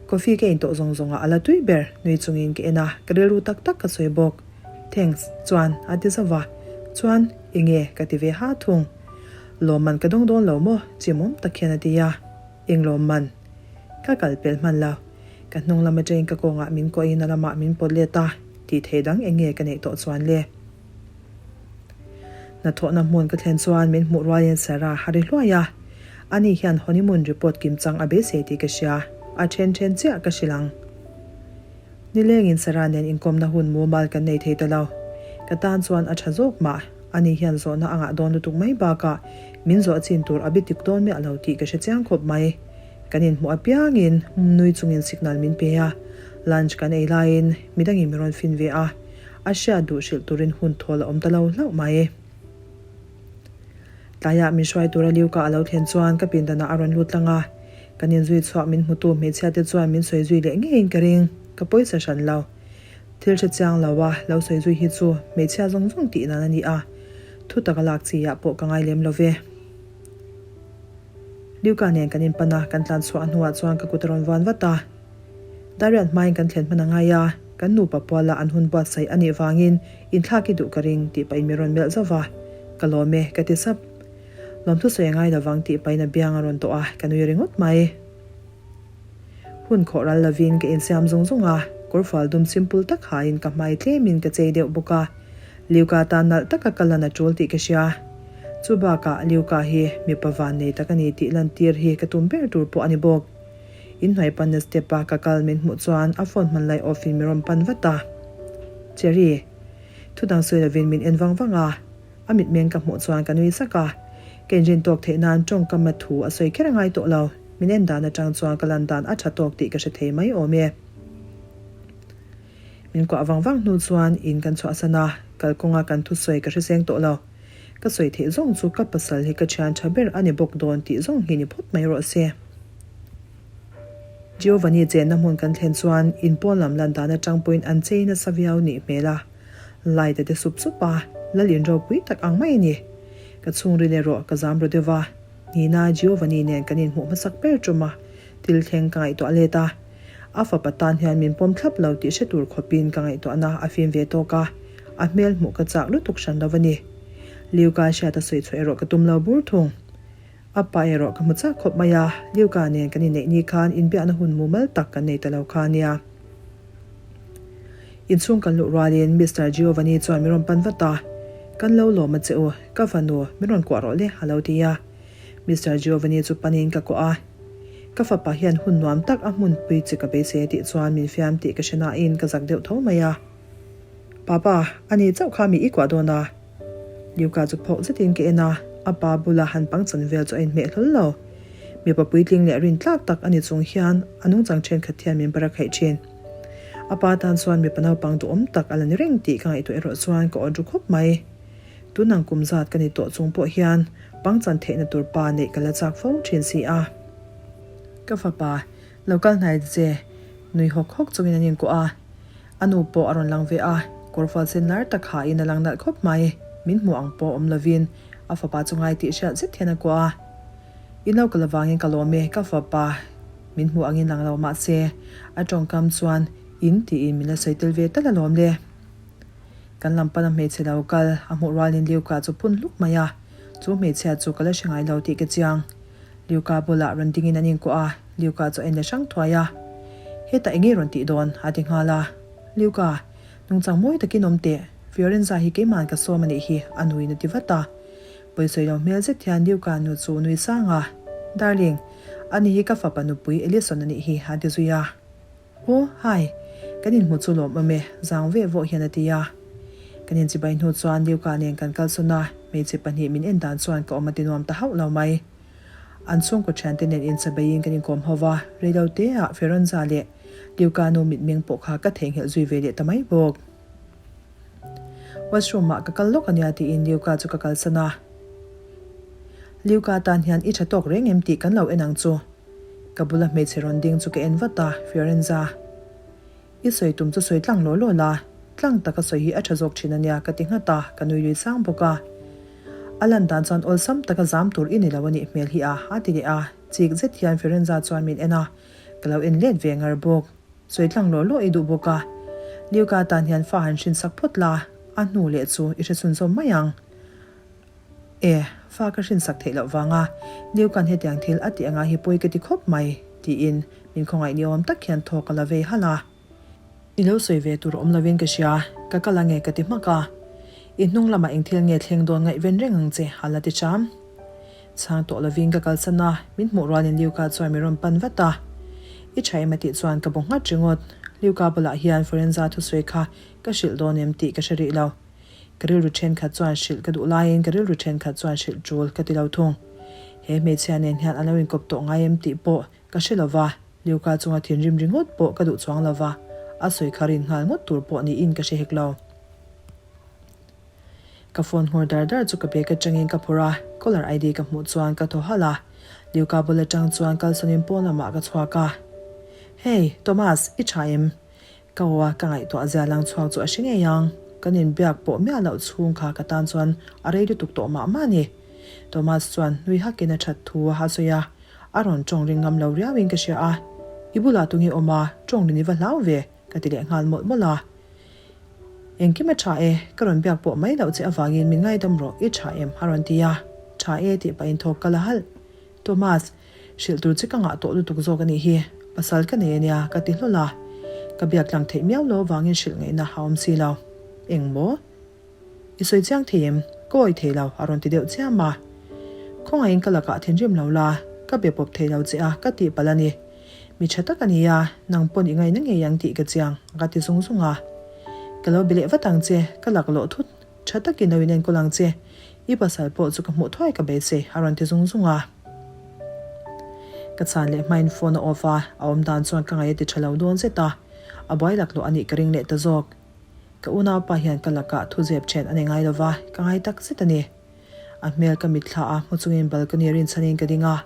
Coffee ka in tawh zawng zawng ah a la tui ber, nui chungin ka en a, ka rilru tak tak ka sawi bawk. Thanks, chuan a ti zauh va, chuan enge ka ti ve ha thung. Lawmman ka dawng dawn lo maw? Chimawm tak hian a ti a, Eng lawmman? Ka kal pel hman lo. Ka hnung lam atangin ka kawngah min kuahin a lamah min pawt let a, tih theih dang eng nge ka neih tawh chuan le? Hnathawhna hmun ka thlen chuan min hmuh rualin Sarah a ri hluai a, ani hian honeymoon report kimchang a beisei tih ka hria, a then then chiah ka hrilh ang. Nilengin Sarah nen inkawmna hun mumal kan nei thei ta lo. Ka tan chuan a tha zawk mah. Ani hian zawhna a ngah dawn lutuk mai bakah min zawh chin tur a bi tik dawn miah lo tih ka hre chiang khawp mai. Kan inhmuh apiangin nui chungin signal min pe a. Lunch kan ei laiin midangin min rawn fin ve a, a hriat duh hrilh turin hun thawl a awm ta lo hlauh mai. Tlaiah min hruai tura Liuka a lo thlen chuan ka pindanah a rawn lut tlang a, kan inzui chhuak min hmutu hmeichhia te chuan min sawi zui leh ngeiin ka ring, ka pawisa hran lo. Thil hre chiang lo a lo sawi zui hi chu hmeichhia zawng zawng tih nan a ni a, thu taka lak chi ah pawh ka ngai lem lo ve. Liuka nen kan inpan a, kan tlan chhuah hnuah chuan ka kut a rawn vuan vat a. Darian hmain kan thlen hman a ngai a, kan nupa puala an hun buatsaih a nih vangin inthlak i duh ka ring tih pahin min rawn melh zauh va, Ka lawm e, ka ti sap. Lawmthu sawi a ngai lovang tih pahin a biang a rawn tawh a, ka nui ringawt mai. Hun khawh ral lovin ka insiam zung zung a, kawrfual dum simple tak hain ka hmai tlemin ka chei deuh bawk a, Liuka tan nalh taka ka lan a tul tih ka hria. Chu bakah Liuka hi mipa vannei tak a ni tih lantir hi ka tum ber tur pawh a ni bawk. Inhnuai panna step a ka kal min hmuh chuan a phone hman lai off in min rawn pan vat a. Cherry. Thu dang sawi lovin min en vang vang a, a mitmeng ka hmuh chuan ka nui sak a. Ka inrin tawk theih nan tawngkam a thu a sawi kher a ngai tawh lo, min en dan atang chuan ka lan dan a tha tawk tih ka hre thei mai awm e. Min kuah vang vang hnu chuan in kan chhuahsan a, kalkawnga kan thusawi ka hre seng tawh lo. Ka sawi theih zawng chu ka pasal hi ka thian tha ber a ni bawk dawn tih zawng hi ni phawt mai rawh se. Giovanni chenna hmun kan thlen chuan in pawn lam lan dan atang pawhin an chei nasa viau nih hmel a, light a ti sup sup a, lal in ropui tak ang mai a ni. Ka chhungril erawh ka zam ru deuh va, Nina Giovanni nen kan inhmuh hmasak ber tum a, thil thleng ka ngaihtuah let a. A fapa tan hian min pawm thlap lo tih hre tur khawpin ka ngaihtuahna a fim ve tawk a, a hmel hmuh ka chak lutuk hran lo a ni. Liuka hriat a sawi chhuah erawh ka tum lo bur thung. A pa erawh ka hmu chak khawp mai a, Liuka nen kan inneih ni khan inbiakna hun mumal tak kan nei ta lo kha a nia. Inchhung kan luh rualin Mister Giovanni chuan min rawn pan vat a, Kan lo lawm a che u, ka fanu, min rawn kuah rawh le, a lo ti a. Mister Giovanni chu panin ka kuah a. Ka fapa hian hun nuam tak a hmunpui che ka beisei a tih chuan min fiam tih ka hre nain ka zak deuh tho mai a. Papa, a ni chauh kha mi i kuah dawn a? Luca chu phawk zetin ka en a, a pa bula han pangchan vel chu a inhmeh hlawl lo. Mipa puitling leh rintlak tak a ni chung hian a nungchang thenkhat hian min bar a khaih thin. A pa tan chuan mipa naupang duhawm tak a la ni reng tih ka ngaihtuah erawh chuan ka awt ru khawp mai. Tunang kum zat ka ni tawh chung pawh hian pangchan theihna tur pa neih ka la chak fo thin si a. Ka fapa, lo kal hnai che, nui hawk hawk chungin an inkuah a. A nu pawh a rawn lang ve a, kawrfual sen lar tak hain a lang nalh khawp mai. Min hmuh ang pawh awm lovin a fapa chu ngai tih hriat zet hian a kuah a. I lo kal avangin ka lawm e, ka fapa, min hmuh angin lang lo mahse, a tawngkam chuan in tiin min la sawi tel ve tal alawm le. Kan lam pana hmeichhe lo kal a hmuh rualin Liuka chu phun hluk mai a, chu hmeichhia chu ka la hre ngai lo tih ka chiang. Liuka bulah rawn dingin an inkuah a, Liuka chu a inla hrang thuai a. Hetah eng nge rawn tih dawn? a ti nghal a. Liuka, nungchang mawi takin awm teh, Fiorenza hi keima'n ka sawm a nih hi, a nuin a ti vat a. Pawisawi lo hmel zet hian Liuka nu chu nui sang a, Darling, ani hi ka fapa nupui Elison a nih hi, a ti zui a. Aw, hi! Kan inhmu chu lawm awm e, zang veh vawh hian a ti a. Kan inchibai hnu chuan Liuka nen kan kalsawn a, hmeichhe pahnih min en dan chuan ka awm a ti nuam ta hauh lo mai. An chhungkaw thiante nen inchibaiin kan inkawm ho va, reilo teah Feronza leh Liuka nu mitmeng pawh kha ka theihnghilh zui ve leh ta mai bawk. Washroom ah ka kal lawk ania tiin Liuka chu ka kalsan a. Liuka tan hian i tha tawk reng em tih kan lo en ang chu. Ka bula hmeichhe rawn ding chu ka en vat a, Fiorenza. I sawi tum chu sawi tlang law law la, tlang taka sawi hi a tha zawk thin ania ka ti nghat a, ka nui lui sang bawk a. A lan dan chuan awlsam taka zam tur i ni lo a nih hmel hi a, a ti leh a, chik zet hian Fiorenza chuan min en a, ka lo en let ve ngar bawk. Sawi tlang law law i duh bawk a, Liuka tan hian fa han hrin sak phawt la, a hnu leh chu i hre chhunzawm mai ang. E, fa ka hrinsak theih loh vanga Liuka'n hetiang thil a tih anga hi pawi ka ti khawp mai, tiin min khawngaih ni awm tak hian thaw ka la vei halh a. I lo sawi ve tur awm lovin ka hria, ka kal ange ka ti hmak a. I hnung lamah eng thil nge thleng dawn ngaihven reng ang che, a la ti ṭham. Chhang tawh lovin ka kalsan a, min hmuh rualin Liuka chuan min rawn pan vat a. I ṭha em a tih chuan ka bu nghat ringawt. Liuka bulah hian Forenza thusawi kha ka hrilh dawn em tih ka hre rih lo. Ka rilru thenkhat chuan hrilh ka duh laiin ka rilru thenkhat chuan hrilh tul ka ti lo thung. He hmeichhia nen hian an lo inkawp tawh ngai em tih pawh ka hre lo va, Liuka chunga thinrim ringawt pawh ka duh chuang lo va. A sawi kha rin nghal ngawt tur pawh niin ka hre hek lo. Ka phone nghawr dar dar chu ka bag atangin ka phawrh a, caller ID ka hmuh chuan ka thaw halh a. Liuka bul atang chuan kalsawnin pawn lamah ka chhuak a. Hey, Thomas, i tha em? Ka aw a ka ngaihtuah zia lang chhuak chu a hre ngei ang. Kan inbiak pawh miah loh chhung kha ka tan chuan a rei lutuk tawh mah mah a ni. Thomas chuan nui hakin a that thu a sawi a, a rawn tawng ring ngam lo riauin ka hria a. I bulah tunge awm a, tawng rin i va hlau ve, ka ti leh nghal mawlh mawlh a. Engkim a tha e, ka rawn biak pawh mai loh che avangin min ngaidam rawh, i tha em? a rawn ti a. Tha e tih pahin thawk ka la halh. Thomas, hrilh tur che ka ngah tawh lutuk zawk a nih hi, pasal ka nei a nia ka ti hlawl a. Ka biak tlang theih miau lo avangin hrilh ngaihna a awm si lo. Eng maw? I sawi chiang thei em? Ka awih thei lo, a rawn ti deuh chiam a. Khawngaihin ka lakah thinrim lo la, ka be pawp thei lo che a, ka tih palh a ni. Mi tha tak a ni a, nang pawn i ngaihna ngei ang tih ka chiang, ka ti zung zung a. Ka lo be leh vat ang che, ka lak lawh thut. Tha takin lo inenkawl ang che, i pasal pawh chu ka hmuh thuai ka beisei, a rawn ti zung zung a. Ka chhan leh hmain phone a off a, a awm dan chuan ka ngaih a ti tha lo dawn zet a, a buai laklawh a nih ka ring leh ta zawk. Ka unaupa hian ka lakah thu zep then a nei ngai lo va, ka ngai tak zet a ni. A hmel ka mitthla a, hmu chungin balcony rinchhanin ka ding a,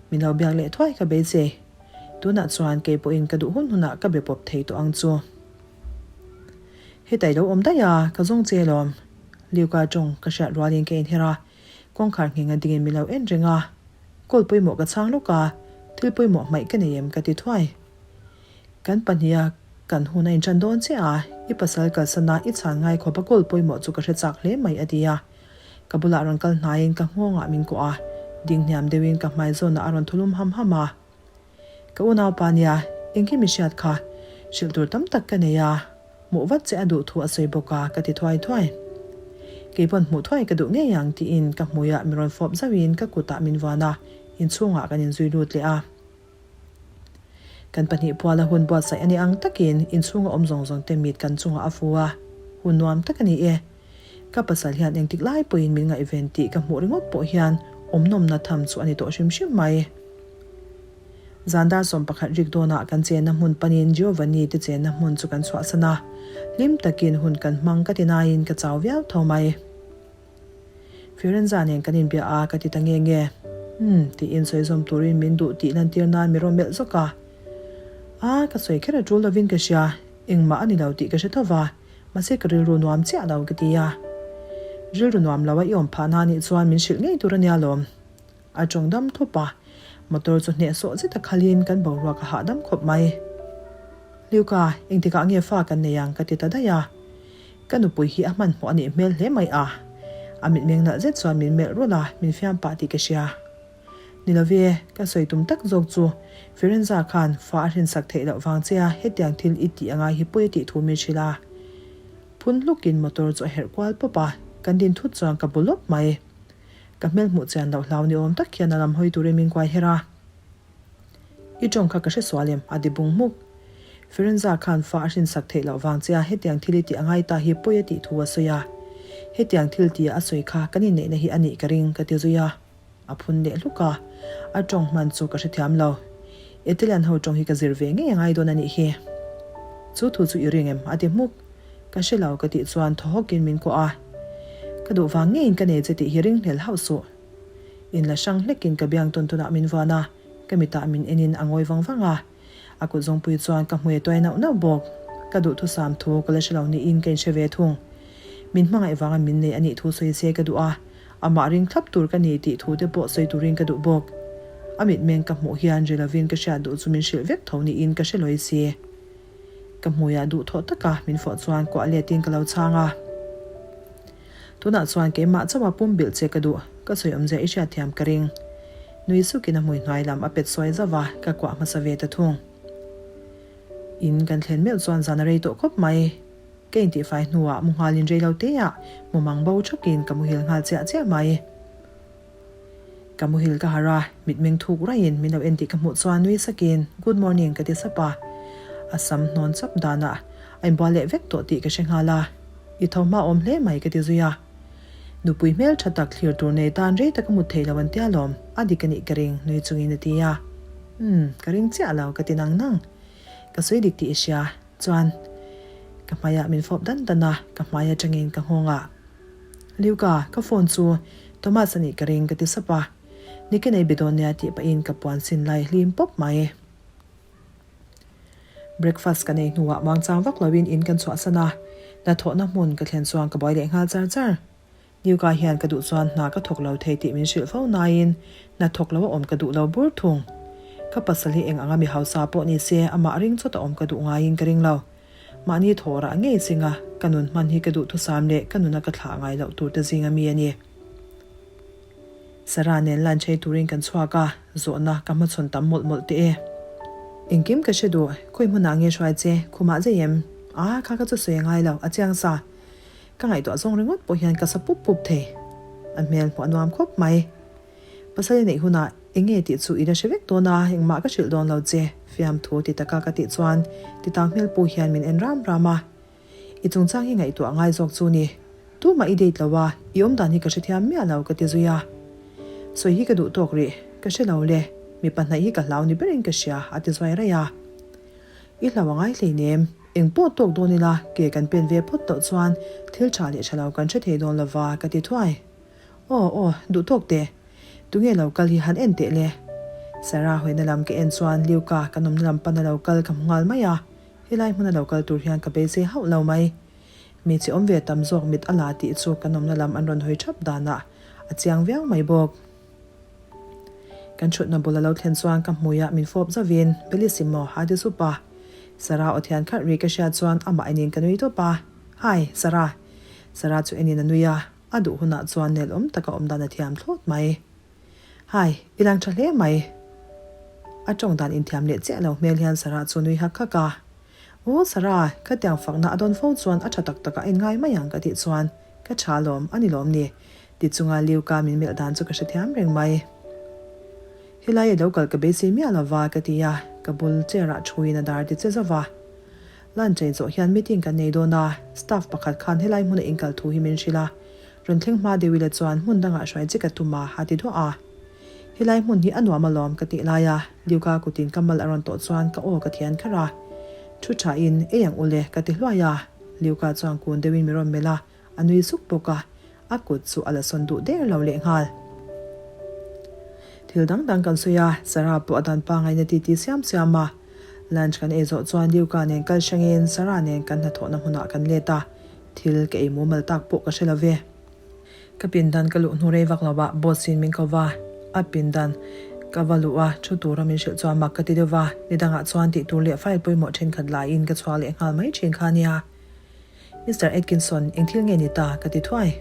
min lo biak leh thuai ka beisei. Tunah chuan kei pawhin ka duh hun hunah ka be pawp thei tawh ang chu. Hetah i lo awm daih a, ka zawng che alawm. Liuka tawng ka hriat rualin ka inher a, kawngkhar ngheng a dingin min lo en reng a. Call pawimawh ka chhang lawk a, thil pawimawh hmaih ka nei em ka ti thuai. Kan pahniha kan hun a inṭan dawn chiah a, i pasal kalsana i chhan ngai khawp a call pawimawh chu ka hre chak hle mai a ti a. Ka bulah rawn kal hnaiin ka nghawngah min kuah a, ding hniam deuhin ka hmai zawnah a rawn thulum ham ham a. Ka unaupa nia, engkim i hriat kha, hrilh tur tam tak ka nei a, hmuh vat che a duh thu a sawi bawk a, ka ti thuai thuai. Kei pawn hmuh thuai ka duh ngei ang tiin ka hmuiah mi rawn fawp zauhin ka kutah min vuan a, inchhungah kan inzui lut leh a. Kan pahnih puala hun buatsaih a ni ang takin inchhunga awm zawng zawng te mit kan chungah a fu a, hun nuam tak a ni e. Ka pasal hian engtik lai pawhin min ngaihven tih ka hmuh ringawt pawh hian awm nawmna tham chu a ni tawh hrim hrim mai. Zan dar 11 rik dawnah kan chenna hmun panin Giovanni te chenna hmun chu kan chhuahsan a, hlim takin hun kan hmang ka ti nain ka chau viau tho mai. Fiorenza nen kan inbia a ka ti ta nge nge. Umm, tiin sawi zawm turin min duh tih lantir nan mi rawn melh zawk a. A, ka sawi kher a tul lovin ka hria, engmah a ni lo tih ka hre tho va, mahse ka rilru nuam chiah lo ka ti a. Rilru nuam lo a i awm phah na nih chuan min hrilh ngei tur a nia lawm. A tawng dam thup a, motor chu hnehsawh zet a khalin kan boruak a hahdam khawp mai. Liuka, engtikah nge fa kan nei ang ka ti ta daih a. Ka nupui hi a hmanhmawh a nih hmel hle mai a. A mitmeng nalh zet chuan min melh rulh a, min fiam pah tih ka hria. Ni lo ve, ka sawi tum tak zawk chu Firenza khan fa a hrinsak theih loh vang che a hetiang thil i tih angai hi pawi a tih thu min hrilh a. Phun hlukin motor chu a herh kual pawp a, kan din thut chuan ka bu lawp mai. Ka hmel hmuh chian loh hlau ni awm tak hian a lam hawi turin min kuai her a. I tawng kha ka hre sual em? a ti bung hmuk. Firenza khan fa a hrinsak theih loh vang che a hetiang thil i tih a ngai ta hi pawi a tih thu a sawi a. Hetiang thil tia a sawi kha kan inneihna hi a nih ka ring ka ti zui a. A phun leh hluk a. A tawng hman chu ka hrethiam lo. Italian ho tawng hi ka zir ve ngei a ngai dawn a nih hi. Chu thu chu i ring em? a ti hmuk. Ka hre lo ka tih chuan thaw hawkin min kuah a. Ka duh vang ngeiin ka nei che tih hi ringhlel hauh suh. In la hrang hlekin ka biang tawn tawnah min vuan a, ka mitah min enin a ngawi vang vang a. A kut zawngpui chuan ka hmui a tuai nauh nauh bawk. Ka duhthusam thu ka la hre lo niin ka inhre ve thung. Min hmangaih vanga min nei a nih thu sawi se ka duh a, amah ring thlap tur ka ni tih thu te pawh sawi turin ka duh bawk. A mitmeng ka hmuh hian ri lovin ka hriat duh chu min hrilh vek tho niin ka hre lawi si. Ka hmuiah duhthawh taka min fawh chuan kuah letin ka lo chhang a. Tunah chuan keimah chauha pum bilh che ka duh, ka sawi awmzia i hriatthiam ka ring. Nui sukin a hmui hnuai lam a pet sawi zauh a, ka kuah hmasa ve ta thung. In kan thlen meuh chuan zan a rei tawh khawp mai. Ka intihfai hnuah mu nghalin rei lo teah mumang bo thakin ka muhil nghal chiah chiah mai. Ka muhil ka harh a, mitmeng thuk raiin min lo en tih ka hmuh chuan nui sakin Good morning ka ti sap a. A sam hnawn chap danah a inbual leh vek tawh tih ka hre nghal a. I tho hma awm hle mai ka ti zui a. Nupui hmel tha tak thlir tur nei tan rei taka mut thei lo an tia lawm, a dik a nih ka ring nui chungin a ti a. Umm, ka ring chiah lo ka ti nang nang. Ka sawi dik tih i hria. Chuan. Ka hmaiah min fawp dan dan a, ka hmai atangin ka nghawng a. Liuka, ka phone chu Thomas a nih ka ring ka ti sap a. Ni ka nei be dawn nia tih pahin ka puan sin lai hlim pawp mai. Breakfast ka nei hnuah muangchang vak loin in kan chhuahsan a, hnathawhna hmun ka thlen chuan ka buai leh nghal char char. Niuka hian ka duh chuan hna ka thawk lo thei tih min hrilh fo nain hna thawk lo a awm ka duh lo bur thung. Ka pasal hi eng anga mi hausa pawh ni se amah ring chawt a awm ka duh ngaiin ka ring lo. Mahni thawhrah ngei chinga ka nun hman hi ka duhthusam leh ka nuna ka thlah ngai loh tur te zinga mi a ni. Sarah nen lunch ei turin kan chhuak a, zawhna ka hmachhawn tam mawlh mawlh teh e. Engkim ka hre duh, khawi hmunah nge hruai che, khumah zai em? Aa, kha ka chu sawi a ngai lo, a chiang sa. Ka ngaihtuah zawng ringawt pawh hian ka sa pup pup thei. A hmel hmuh a nuam khawp mai. Pasal i neih hunah eng nge tih chu i la hre vek dawn a, engmah ka hrilh dawn lo che, fiamthu ti taka ka tih chuan titang hmel pu hian min en ram ram a. I chungchang hi ngaihtuah ngai zawk chu ni. Tumah i date lo a, i awmdan hi ka hrethiam miah lo ka ti zui a. Sawi hi ka duh tawk rih, ka hre lo le, mipa hnaih hi ka hlau ni berin ka hria a ti zuai raih a. I hlau a ngai hleinem. Eng pawh tawk dawn ila, ke kan pen ve phawt tawh chuan thil tha leh tha lo kan hre thei dawn lova ka ti thuai. Aw aw, duh tawk teh. Tunge lo kal hi han en teh le. Sarah hawina lam ka en chuan Liuka kan awmna lam pana lo kal ka hmu nghal mai a, helai hmuna lo kal tur hian ka beisei hauh lo mai. Hmeichhe awm ve tam zawk mit a la tih chu kan awmna lam an rawn hawi thap danah a chiang viau mai bawk. Kan thutna bul a lo thlen chuan ka hmuiah min fawp zauhin, Bellissimo, a ti sup a. Sarah aw thian kharh ri ka hriat chuan amah enin ka nui tawp a. Hi, Sarah. Sarah chu enin a nui a, a duh hunah chuan nelawm taka awm dan a thiam thlawt mai. Hi, i lang tha hle mai. A tawng dan inthiam leh chiah lo hmel hian Sarah chu nui hak hak a. Aw Sarah, khatiang fakna a dawn fo chuan a tha tak takah a inngai mai ang ka tih chuan ka tha lawm, a ni lawm ni. Ti chunga Liuka min melh dan chu ka hrethiam reng mai. Helai a lo kal ka beisei miah lova ka ti a, ka bul chair ah thuin a dar ti che zauh a. Lunch ei zawh hian meeting kan nei dawn a, staff pakhat khan helai hmuna inkal thu hi min hrilh a, rawn thleng hma deuh ila chuan hmun dangah hruai che ka tum a, a ti duah a. Helai hmun hi a nuam alawm ka tih lai a, Liuka kutin ka mal a rawn tawh chuan ka aw ka thian kher a. Thu tha in ei ang ule ka ti hluai a, Liuka chuan kun deuhin min rawn melh a, A nui zuk bawk a, a kut chu a la sawn duh der lo lehnghal. Thil dang dang kan sawi a, Sarah pawh a dan pangaina titi siam siam a. Lunch kan ei zawh chuan Liuka nen kal hrangin Sarah nen kan hnathawhna hmunah kan let a, thil ka ei mumal tak pawh ka hre lo ve. Ka pindan ka luh hnu rei vak lo ah boss in min ko va, a pindan ka va luh a, thu tura min hrilh chuan mak ka ti deuh va, nidangah chuan tih tur leh file pawimawh thenkhat laiin ka chhuak leh nghal mai thin kha a nia. Mister Atkinson, eng thil nge ni ta? ka ti thuai.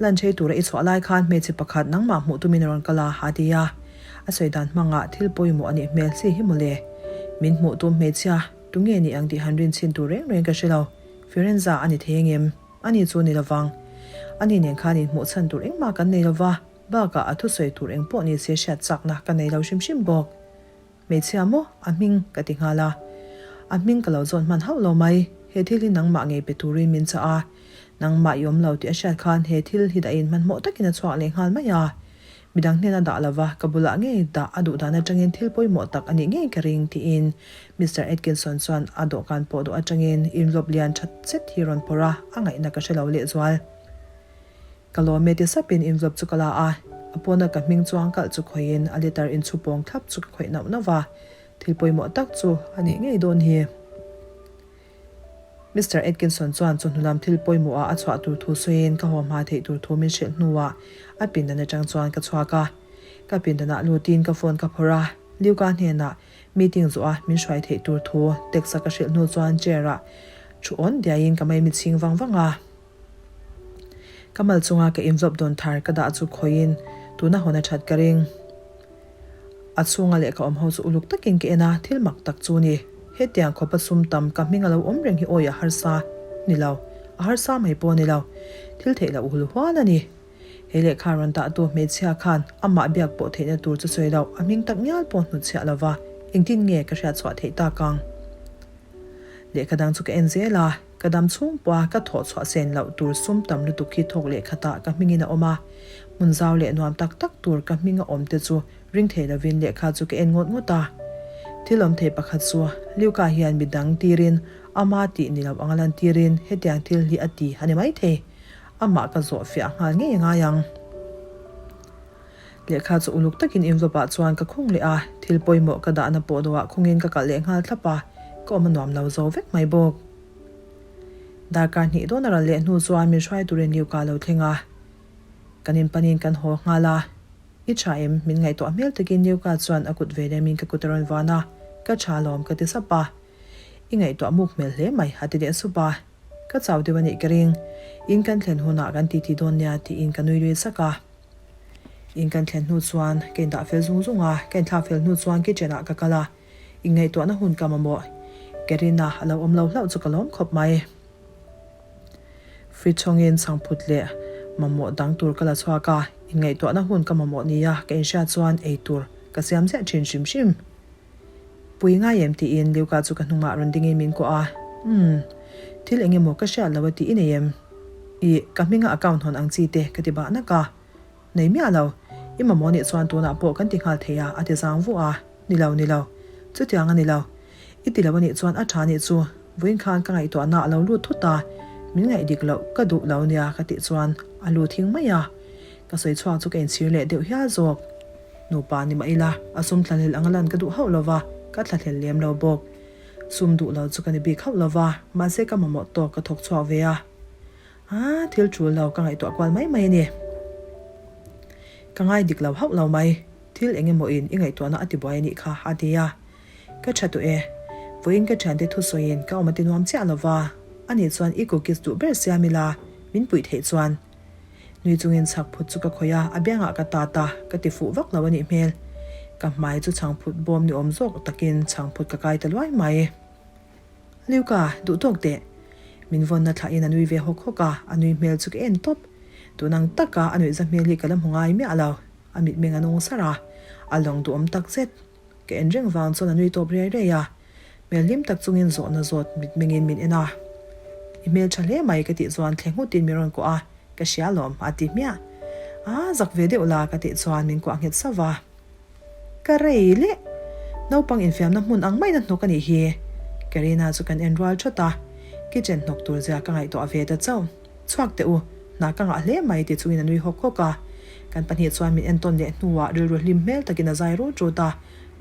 Lunch ei tura i chhuah lai khan hmeichhe pakhat nangmah hmuh tumin a rawn kal a, a ti a. A sawi dan hmangah thil pawimawh a nih hmel si hi mawle. Min hmuh tum hmeichhia, tu nge ni ang tih han rin chhin tur reng reng ka hre lo. Firenza a ni thei engem? Ani chu ni lovang. Ani nen khan inhmuh chhan tur engmah kan nei lova, bakah a thusawi tur eng pawh ni se hriat chakna ka nei lo hrim hrim bawk. Hmeichhia maw? A hming ka ti nghal a. A hming ka lo zawn hman hauh lo mai. He thil hi nangmah ngei pe turin min chah a. Nangmah i awm lo tih a hriat khan he thil hi dahin hmanhmawh takin a chhuak leh nghal mai a. Midang hnena dah lova ka bulah ngei dah a duh dan atangin thil pawimawh tak a nih ngei ka ring tiin Mister Atkinson chuan a dawhkan pawh dawh atangin envelope lian that zet hi rawn phawrh a, a ngaihna ka hre lo lehzual. Ka lawm e ti sapin envelope chu ka la a, a pawna ka hming chuang kalh chu khawihin a letter inchhu pawng thlap chu ka khawih nauh nauh va, thil pawimawh tak chu a nih ngei dawn hi. Mister Atkinson chuan chawhnu lam thil pawimawhah a chhuah tur thu sawiin ka haw hma theih tur thu min hrilh hnuah a pindan atang chuan ka chhuak a. Ka pindanah lutin ka phone ka phawrh a, Luca hnenah meeting zawha min hruai theih tur thu text a ka hrilh hnu chuan chair-ah thu awn diaiin ka maimi chhing vang vang a. Ka mal chunga ka envelope dawn thar ka dah chu khawiin tuna hawn a that ka ring. A chhunga lehkha awm ho chu uluk takin ka en a, thil mak tak chu ni. Hetiang khawpa sum tam ka hming a lo awm reng hi awi a harsa ni lo, a harsa mai pawh ni lo. Thil theih loh hul hual a ni. He lehkha rawn dahtu hmeichhia khan amah biak pawh theihna tur chu sawi loh, a hming tak ngial pawh hnutchhiah lova engtin nge ka hriatchhuah theih tak ang? Lehkha dang chu ka en zel a. Ka dam chhung pawha ka thawh chhuah sen loh tur sum tam lutuk hi thawk leh khatah ka hmingin a awm a, hmun zau leh nuam tak tak tur ka hming a awm te chu ring thei lovin lehkha chu ka en ngawt ngawt a. Thil awm thei pakhat chu Luca hian mi dang tirin Ama tih ni lo anga lantirin hetiang thil hi a ti a ni maithei. Amah ka zawh fiah nghal ngei a ngai ang. Lehkha chu uluk takin envelope ah chuan ka khung leh a, thil pawimawh ka dahna pawh dawhah khungin ka kalh leh nghal thlap a, ka awm a nuam lo zo vek mai bawk. Darkar hnih dawn a ral leh hnu chuan min hruai turin Liuka lo thleng a, kan inpanin kan haw nghal a. I tha em? Min ngaihtuah hmel takin Liuka chuan a kut ve lemin ka kut a rawn van a, Ka tha lawm ka ti sap a. I ngaihtuah muk hmel hle mai a ti leh sup a. Ka chau deuh a nih ka ring. In kan thlen hunah kan titi dawn nia tiin ka nui lui sak a. In kan thlen hnu chuan ka indah fel zung zung a, ka inthlak fel hnu chuan kitchen ah ka kal a, inngaihtuahna hun ka mamawh. Karina a lo awm lo hlauh chu ka lawm khawp mai. Fridge hawngin chhangphut leh mamawh dang tur ka la chhuak a, inngaihtuahna hun ka mamawh nia ka inhriat chuan ei tur ka siam ziah thin hrim hrim. Pui ngai em tiin Luca chu ka hnungah rawn dingin min kuah a, Umm, thil eng emaw ka hriat lo a tih i nei em? Ih, ka hminga account hawn ang chi te ka ti bah nak a. Nei miah lo, i mamawh nih chuan tunah pawh kan ti nghal thei a a ti zang vuah a. Ni lo, ni lo, chutiang a ni lo. I ti lo a nih chuan a tha nih chu, vawiin khan ka ngaihtuahna a lo lut thut a, min ngaih dik loh ka duh lo nia ka tih chuan a lu thing mai a. Ka sawi chhuak chu ka inchhir leh deuh hial zawk. Nupa ni mah ila, a sum thlahlel anga lan ka duh hauh lo va, ka thlahlel lem lo bawk. Sum duh lo chu ka ni bik hauh lo va, mahse ka mamawh tawk ka thawk chhuak ve a. Aa, thil tul lo ka ngaihtuah kual mai mai a ni. Ka ngai dik lo hauh lo mai, thil eng emaw in i ngaihtuahna a ti buai a nih kha, a ti a. Ka tha tawh e. Vawiin ka thiante thusawiin ka awm a ti nuam chiah lo va, ani chuan i cookies duh ber siam ila, min puih theih chuan. Nui chungin chhak phut chu ka khawih a, a biangah ka tat a, ka ti fuh vak lo a nih hmel. Ka hmai chu chhang phut bawm ni awm zawk takin chhang phut ka kai ta luai mai. Liuka, duh tawk teh. Min vawnna thlahin a nui ve hawk hawk a, a nui hmel chu ka en tawp. Tun ang taka a nuihza hmel hi ka la hmu ngai miah lo. A mitmeng a nung sar a, a lawng duhawm tak zet. Ka en reng vang chuan a nui tawp riai riai a, hmel hlim tak chungin zawhna zawt mitmengin min en a. I hmel tha hle mai ka tih chuan thle nghutin min rawn kuah a, ka hria lawm a ti hmiah. Aa zak ve deuh la ka tih chuan min kuah nghet sauh va. Ka rei leh! Naupang infiamna hmun ang maina hnawk a nih hi. Karina chu kan en rual thawt a, kitchen hnawk tur zia ka ngaihtuah ve ta chauh. Chhuak teh u, hna ka ngah hle mai ti chungin a nui hawk hawk a. Kan pahnih chuan min entawn leh hnuah rilru hlim hmel takin a zai rut rut a,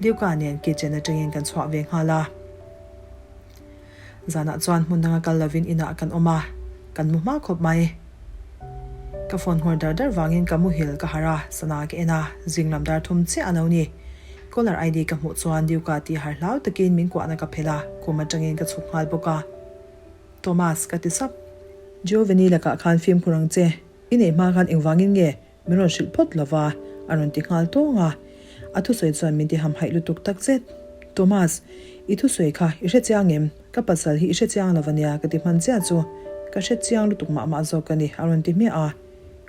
Liuka nen kitchen atangin kan chhuah ve nghal a. Zanah chuan hmun danga kal lovin inah kan awm a, kan mu hma khawp mai. Ka phone nghawr dar dar vangin ka muhil ka harh a, sana ka en a, zing lam dar thum chiah a lo ni. Caller ID ka hmuh chuan Liuka tih har hlau takin min kuahna ka phelh a, khum atangin ka chhuk nghal bawk a. Thomas, ka ti sap. Giovanni lakah khan fimkhur ang che. I neih hma khan engvangin nge min rawn hrilh phawt lo va? a rawn ti nghal tawng a. A thusawi chuan min ti hamhaih lutuk tak zet. Thomas, i thusawi kha i hre chiang em? Ka pasal hi i hre chiang lo va nia ka ti hman chiah chu ka hre chiang lutuk mah mah zawk a ni a rawn ti hmiah a.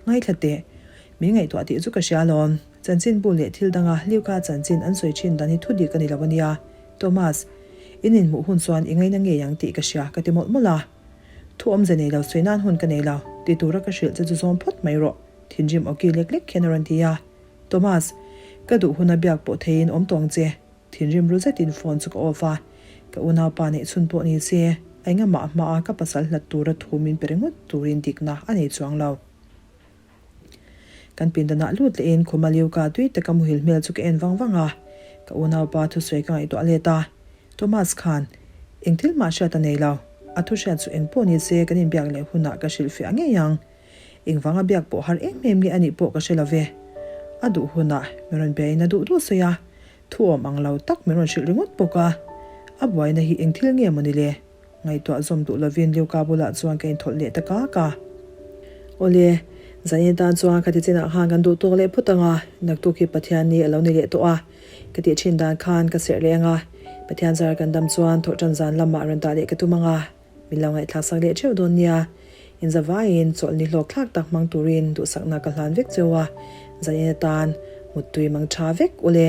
Ngaithla teh. Min ngaihtuah tih chu ka hria alawm. Chanchinbu leh thil danga Liuka chanchin an sawi thin dan hi thudik a ni lo a nia. Thomas, in inhmuh hun chuan i ngaina ngei ang tih ka hria ka ti mawlh mawlh a. Thu awmze nei lo sawi nan hun ka nei lo, ti tura ka hrilh che chu zawm phawt mai rawh, thinrim awki lek lek hian a rawn ti a. Thomas, ka duh huna biak pawh theiin awm tawng che, thinrim ru zetin phone chu ka off a. Ka unaupa neih chhun pawh ni se, a engamah hmaa ka pasal hlat tura thu min pe ringawt turin dikna a nei chuang lo. Kan pindanah lut lehin khuma Liuka tui taka muhil hmel chu ka en vang vang a, ka unaupa thusawi ka ngaihtuah let a. Thomas khan eng thil mah hriat a nei lo, a thu hriat chu eng pawh ni se kan inbiak leh hunah ka hrilhfiah ngei ang. Engvanga biak pawh har em em nge a nih pawh ka hre lo ve. A duh hunah min rawn biain a duh duh sawi a, thu awm ang lo tak min rawn hrilh ringawt bawk a. A buaina hi eng thil nge maw ni le? Ngaihtuah zawm duh lovin Liuka bulah chuan ka inthawlh leh ta kak a. Awle, zanin atan chuan ka ti chinah khan kan duh tawk leh phawt ang a, naktuk hi Pathian ni a lo ni leh tawh a, ka tih thin dan khan ka serh leh ang a, Pathian zar kan dam chuan thawhtan zan lamah rawn dah leh ka tum ang a, min lo ngaihthlak sak leh theuh dawn nia. Inzavaiin chawlhni hlawk thlak tak hmang turin duhsakna ka hlan vek cheu a, zanin atan muttui mang tha vek ule.